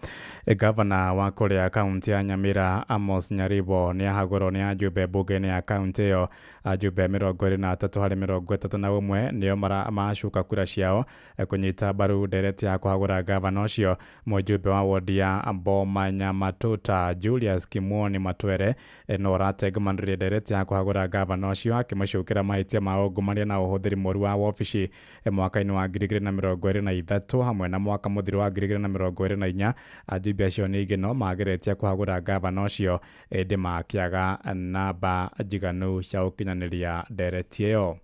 Gavana wa kũrĩa kaunti ya Nyamira Amos Nyaribo nĩ ahagũrwo nĩ ajumbe mbunge-inĩ ya kaunti ĩyo. Ajumbe 23 harĩ 31 nĩo macuka kura ciao kũnyita mbaru ndereti ya kũhagũra gavana ũcio. Mũjumbe wa wodi ya Bomanyamatuta Julius Kimwoni Matwere no ũratengemanirie ndereti ya kũhagũra gavana ũcio, akĩmũcukĩra mahĩtia ma ungumania na ũhũthĩri mũũru wa wabici mwaka-inĩ wa 2023 hamwe na mwaka mũthiru wa 2024. Ajumbe acio ningĩ no mageretie kũhagũra gavana ũcio ĩndĩ makĩaga namba njiganu cia gũkinyanĩria ndereti ĩyo.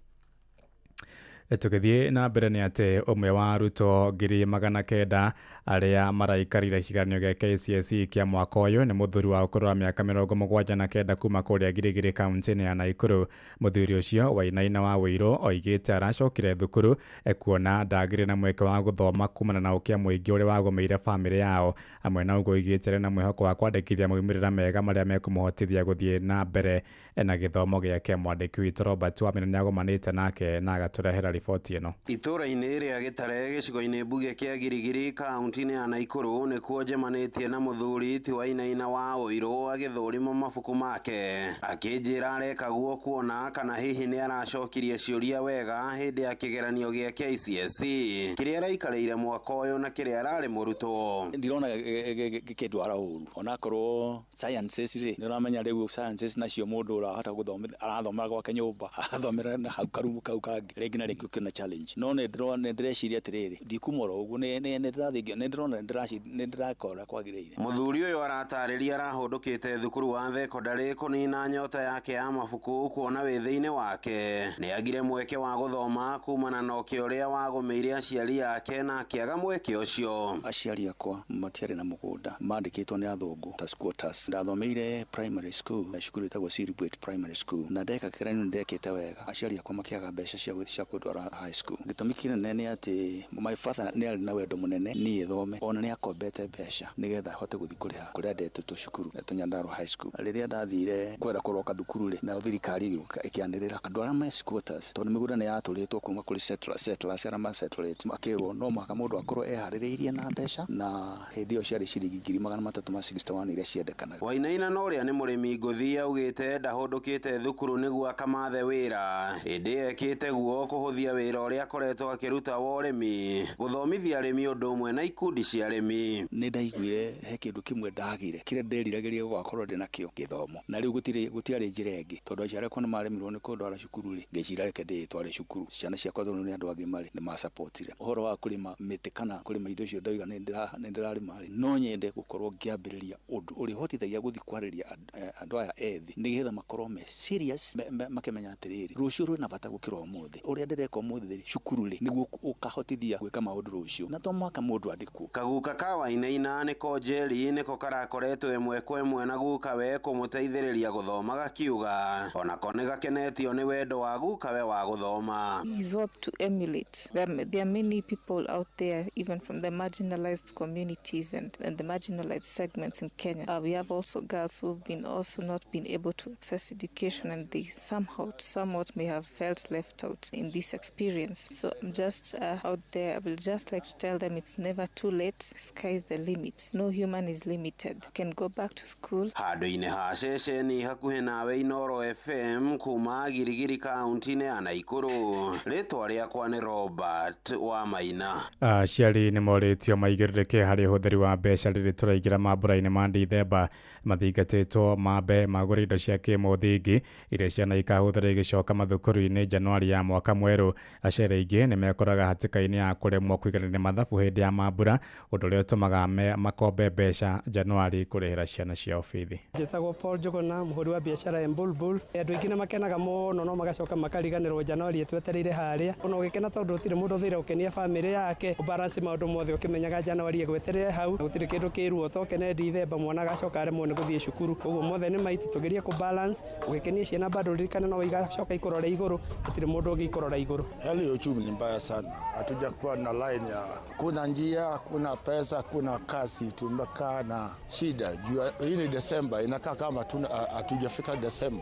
Tũgĩthiĩ na mbere nĩ atĩ ũmwe wa arutwo 900,000 arĩa maraikarire kĩgeranio gĩa KCSE kĩa mwaka ũyũ nĩ mũthuri wa ũkũrũ wa mĩaka 79 kuma kũrĩa Girigiri kaunti-inĩ ya Naikuru. Mũthuri ũcio Wainaina wa Wĩirũ oigĩte aracokire thukuru kuona ndagĩrĩ na mweke wa gũthoma kumana na ũkĩa mũingĩ ũrĩa wagũmĩire bamĩrĩ yao. Hamwe na ũguo oigĩte arĩ na mwĩhoko wa kwandĩkithia maumĩrĩra mega marĩa mekũmũhotithia gũthiĩ na mbere na gĩthomo gĩake. Mwandĩki witũ Robert Wamina nĩagomanĩte nake na agatũrehera riboti ĩno. Itũra-inĩ rĩa Gĩtare gĩcigo-inĩ mbunge kĩa Girigiri kaunti-inĩ ya Naikuru nĩkuo njemanĩtie na mũthuri ti Wainaina wa Ũirũ agĩthũrima mabuku make, akĩnjĩra areka guo kuona kana hihi nĩ aracokirie ciũria wega hĩndĩ ya kĩgeranio gĩa KCSE kĩrĩa araikarĩire mwaka ũyũ na kĩrĩa ararĩ mũrutwo. Ndirona gĩkĩndwara ũru onakorwo sciences rĩ nĩ ũramenya rĩu sciences nacio mũndũ ũrahota gũthomera arathomera gwake nyũmba arathomera na hau karumu kau kangĩ rĩngĩ na rĩngĩ ũkĩona challenge no nĩ ndĩreciria atĩrĩrĩ ndikumora ũguo nĩ ndĩrathiĩ nĩ ndĩrona nĩ ndĩrakora kwagĩrĩire. Mũthuri ũyũ aratarĩria arahũndũkĩte thukuru wa thekondarĩ kũnina nyota yake ya mabuku kuona wĩthĩ-inĩ wake nĩ agire mweke wa gũthoma kumana na ũkĩa ũrĩa wagũmĩire aciari ake na akĩaga mweke ũcio. Aciari akwa matiarĩ na mũgũnda, mandĩkĩtwo nĩ athũngũ ta squatters. Ndathomeire primary school na cukuru ĩtagwo Siribwet Primary School na ndeka kĩgeranio nĩ ndekĩte wega. Aciari akwa makĩaga mbeca cia kũndwara high school. Gĩtũmi kĩnene nĩ atĩ my father nĩ arĩ na wendo mũnene niĩ thome, ona nĩ akombete mbeca nĩgetha hote gũthiĩ kũrĩha kũrĩa ndetĩtwo cukuru etwo Nyandarua High School. Rĩrĩa ndathire kwenda kũroka thukuru rĩ, nayo thirikari ĩgĩũka ĩkĩanĩrĩra andũ arĩa me squatters, tondũ mĩgũnda nĩ yatũrĩtwo kuma kũrĩ settlers arĩa masettlete, makĩrwo no mũhaka mũndũ akorwo eharĩrĩirie na mbeca, na hĩndĩ ĩyo ciarĩ ciringi 361 iria ciendekanaga. Wainaina na ũrĩa nĩ mũrĩmi ngũthi augĩte ndahũndũkĩte thukuru nĩguo akamathe wĩra, ĩndĩ ekĩte guo kũhũthia wĩra ũrĩa akoretwo akĩruta wa ũrĩmi, gũthomithia arĩmi ũndũ ũmwe na ikundi cia arĩmi. Nĩ ndaiguire he kĩndũ kĩmwe ndagire kĩrĩa nderiragĩria gũgakorwo ndĩ nakĩo, gĩthomo, na rĩu gũtiarĩ njĩra ĩngĩ tondũ aciari akwa nĩ maremirwo nĩ kũndwara cukuru rĩ, ngĩcira reke ndĩĩtware cukuru. Ciana ciakwa tondũ nĩ andũ agima rĩ, nĩ macapotire ũhoro wa kũrĩma mĩtĩ kana kũrĩma indo icio ndauga nĩ ndĩrarĩma rĩ, no nyende gũkorwo ngĩambĩrĩria ũndũ ũrĩhotithagia gũthiĩ kwarĩria andũ aya ethĩ nĩgetha makorwo me serious, makĩmenya atĩrĩrĩ rũciũ rwĩna bata gũkĩra ũmũthĩ. Ũrĩa ndĩreka Ũreka ũmũthĩ rĩ cukuru rĩ nĩguo ũkahotithia gwĩka maũndũ rũciũ, na to mũhaka mũndũ andĩkwo. Kaguka ka Wainaina nĩko Njeri nĩko karakoretwo ĩmwe kwa ĩmwe na gukawe kũmũteithĩrĩria gũthoma gakiuga onako nĩgakenetio nĩ wendo wa gukawe wa gũthoma. He's worth to emulate. There are many people out there, even from the marginalized communities and the marginalized segments in Kenya. We have also girls who've been also not been able to access education, and they somehow, somewhat may have felt left out in this experience. So I'm just out there. I will just like to tell them it's never too late. Sky is the limit. No human is limited. You can go back to school. Handũ-inĩ ha ceceni hakuhĩ nawe Inoro FM kuma Girigiri kaunti-inĩ ya Naikuru, rĩtwa rĩakwa nĩ Robert wa Maina. Aciari nĩ morĩtio maigĩrĩrĩke harĩ ũhũthĩri wa mbeca rĩrĩ tũraingĩra mambura-inĩ ma Dithemba mathingatĩtwo mambe magũre indo cia kĩmũthingi iria ciana ikahũthĩra igĩcoka mathukuru-inĩ Januari ya mwaka mwerũ. Aciari aingĩ nĩ mekoraga hatĩka-inĩ ya kũremwo kũiganania mathabu hĩndĩ ya mambura, ũndũ ũrĩa ũtũmaga makombe mbeca Januari kũrĩhĩra ciana ciao bithi. Njĩtagwo Paul Njuguna, mũhũri wa biacara Embulbul. Andũ aingĩ nĩ makenaga mũno no magacoka makariganĩrwo Januari ĩtwetereire harĩa. Ona ũgĩkena tondũ gũtirĩ mũndũ ũthire gũkenia bamĩrĩ yake, ũbalance maũndũ mothe ũkĩmenyaga Januari ĩgwetereire hau. Gũtirĩ kĩndũ kĩruo tokene Dithemba mwana agacoka aremwo nĩ gũthiĩ cukuru. Koguo mothe nĩ maitũ tũgerie kũ balance, ũgĩkenia ciana bado ririkana no igacoka ikũrore igũrũ, gũtirĩ mũndũ ũngĩ ikũrora igũrũ. Hali ya uchumi ni mbaya sana, hatujakuwa na line ya kuna njia, kuna pesa, kuna kasi, tumekaa na shida. Juu hii ni Desemba, inakaa kama hatujafika Desemba.